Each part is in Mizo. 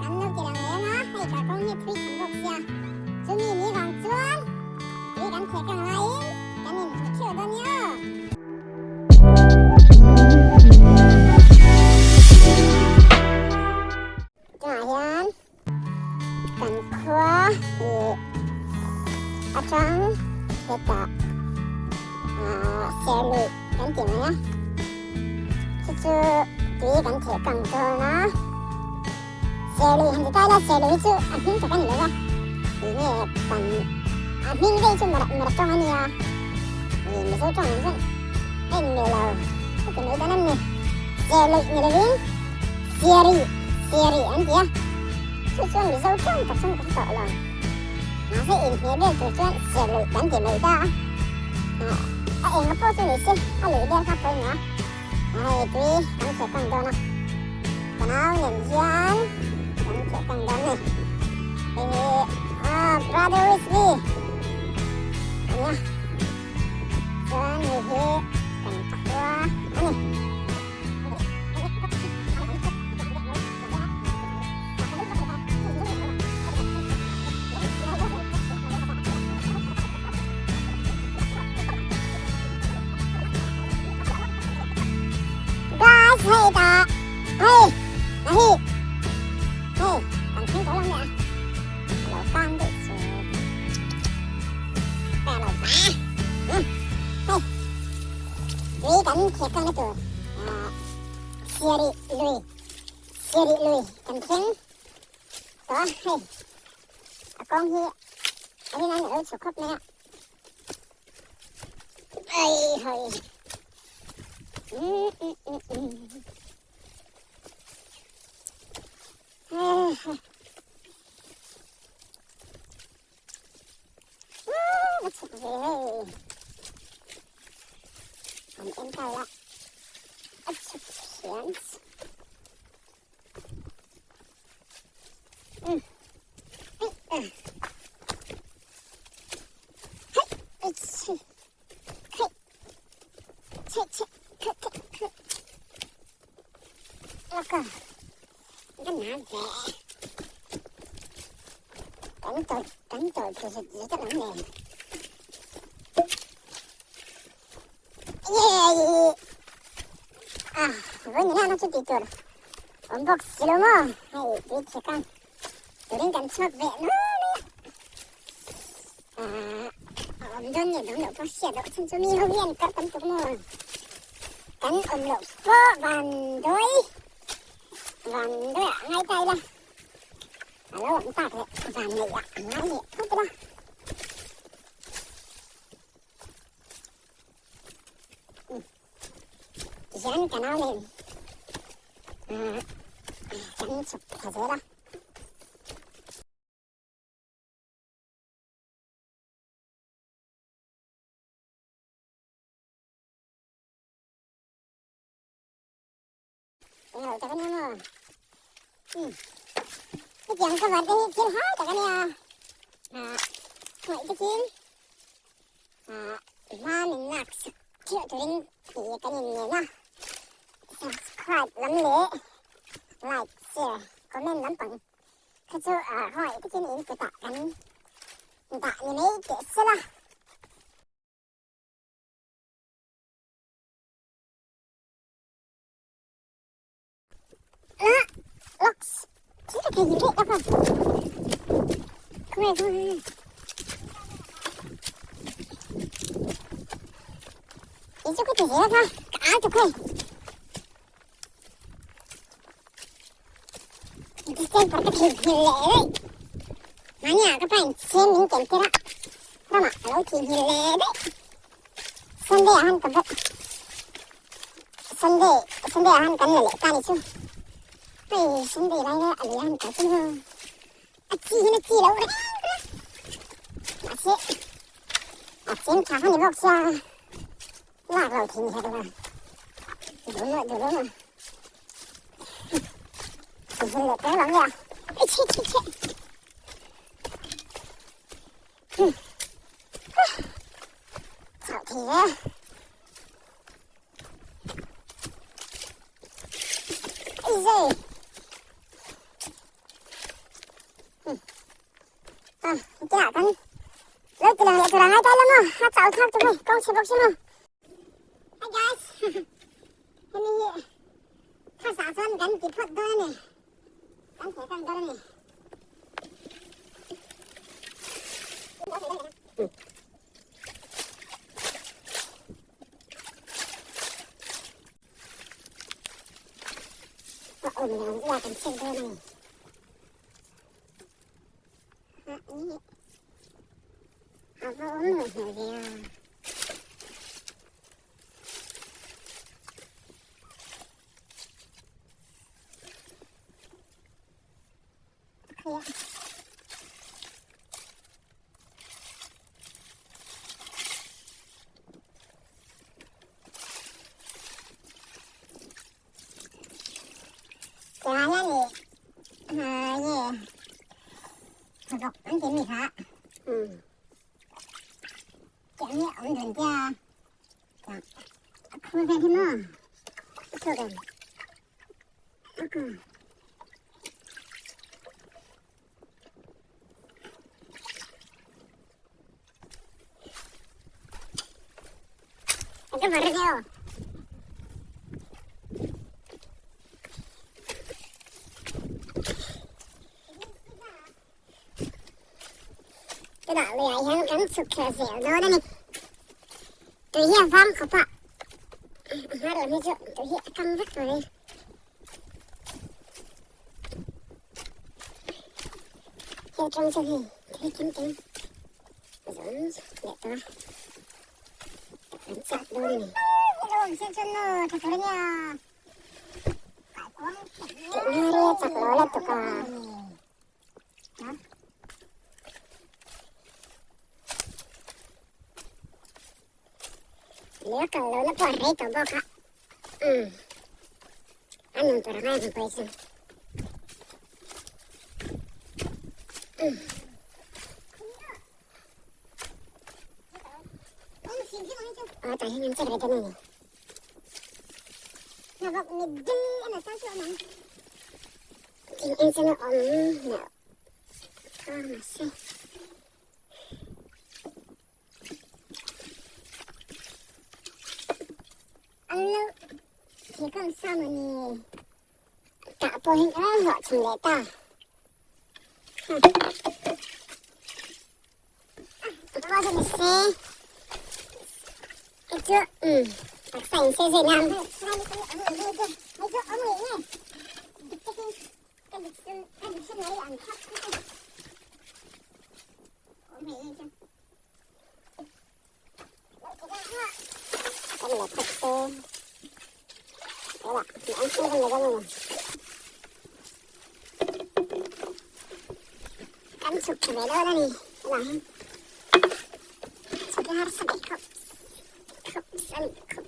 An lo ti lang reng a, hei kalkawng hi thui tham bawk sia. Chumi ni vang chuan tui kan theh kang laiin kan inhmu theuh dawn nia aw. Tunah hian kan khua ih atang hetah ah serlui kan ti mai a chu chu tui kan theh kang dawn a serlui han ti ta ila serlui hi chu a hming tak a ni lo va ih nge kan a hming daih chu mara mara tawng a nia ih mizo tawng ang chuan a inmil lo ka ti mai dawn em ni serlui ni lovin. Siari, Siari an ti a, chu chuan Mizo tawng tak chuan ka hre tawh lo. Mahse inhmeh vel tur chuan siar luih kan ti mai ta a, a enga pawh chu ni se, a luih vel kha pawimawh a, hei tui kan theh kang dawn a, ka nau nen hian kan theh kang dawn a ni. Hei hi ah Brother Weasley a nia, chuan hei hi kan khua a ni. Guys, hei ta hei na hi hei kan thleng tawh lo nia lo tan deuh chu ka lo va hei Tui kan thek kangna tur Siari lui Siari lui kan thleng tawh a hei a kawng hi a rin an lo chhuk khawp mai a ai hoi um um um um hei hei Va chhuk ve hei. An en ta la. A chhuk hian. Um. Hei. Hei. Hei. Hei. Chhe chhe. Khe khe khe. Laka. Ka na ve. Kan tawlh kan tawlh thlu zut zut a lam nen. Yay! Ah, vawi ni lana chu tih tur awm bawk si lo maw? Hei tui thek a, turin kan chhuak ve nual mai a. Ah, a awm dawn nge dawn loh pawh hriat loh chhan chu mi ho hian kar tam tuk maw? Kan awm loh pawh van dawi. Van deuh ah ngai ta ila, a lo awm tak leh van neih ah a ngai leh phawt ila. Tihian ka nau nen kan chhuk thla zel a. Englo tak ania maw? Um. Hetiang cover te hi thil hau tak ania. Ah, hmuih takin ah hma min lak sak theuh turin tih kan inngen a. Subscribe lam leh like, share, comment lampang kha chu ah hmuih takin in kutah kan dah ni mai teh sela. Ah, locks. Thil ka thei daih tak a. Khawngaih khawngaih. Kei chu ka ti zel kha, ka au tuk hei. Distemper ka thei nghilh leh daih. Mahnia ka pain chhem min ken tir a, ramah ka lo thih nghilh leh daih. Sunday ah han ka va Sunday Sunday ah han kan la leh ta ni chu hei Sunday lai lai a lei han kal chu a chi hian a chi lo reng reng mahse a cheng tha kha ni bawk sia lak lo thei ni hek lo duh duh duh thil leh tawh lo nia ai chhe chhe chhe Chauh thei ve. Easy. Kinah kan lo ti lang leh tur a ngai ta ila maw? A chauh thlak chu hei kawng chhe bawk si maw? Hi guys, hemi hi first ah chuan kan ti phawt dawn a ni, kan theh tan dawn a ni. A awm leh ang ila kan check dawn a ni. A va awm lo hmel ve a. Tiang ah hian ih nge vawk an ti mi kha umm tiang hi a awm dun tia tiang a khur vel hi maw a chhuak em Cái vật kêu. Chutah luiah hian kan chhuk kher zel dawn a ni. Tui hi a vang khawp a, a hma lam hi chu tui hi a kang vek mai. Hei atang chuan hei thil kim kim zawng leh tawh a, kan chak dawn a ni. Tih hma ria chak lo lutuk a. Lei a kal lohna pawh a rei tawh bawk a, umm a nuam tur a ngai ang pawh hi chu. Umm. Aw tah hian an check ve dawn a ni. Thing eng chu na awm loh kha mahse. An lo thilkawm sa mawni tah pawh hian a hlawh chhun leh ta. Pawh chu ni se i chu umm taksa in se zui nan. Kan chhuk thla ve dawn a ni tunah hian chhuk hi harsa bik khawp khawp a ni khawp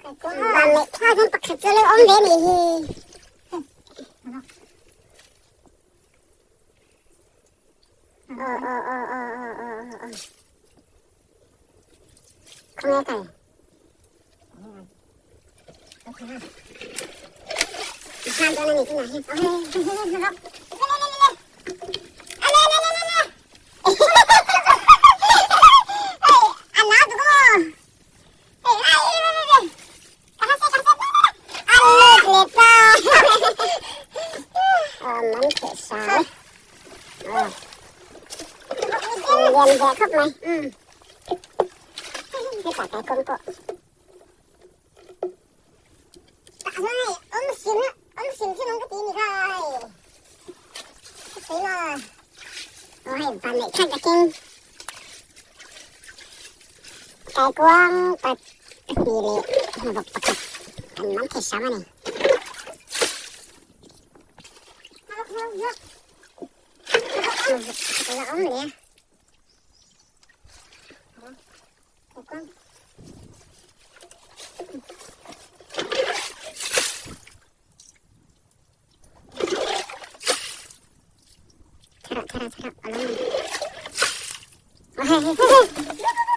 a ni van leh thlak hian pakhat chu a lo awm ve a nih hi. Aw aw aw aw aw aw aw aw Khawnge kal? A hram dawn a ni tunah hian. Aw hei hei hei hei Ale ale ale ale Hei a nau tuk aw Hei ai ai ai ai Ka hase ka hase A lut leh ta Aw man theh sa e Aw Lian ve khawp mai umm Hetah kai kawng pawh Tah chuan hei awm hrim awm hrim hrim ang ka ti ni kha hei Ka sawi maw Aw hei van neih thlak takin Kaikuang pahnih leh vawk pakhat kan man thei hram a ni. La awm leh a. Thara thara thara a lo ni. Aw hei hei hei hei.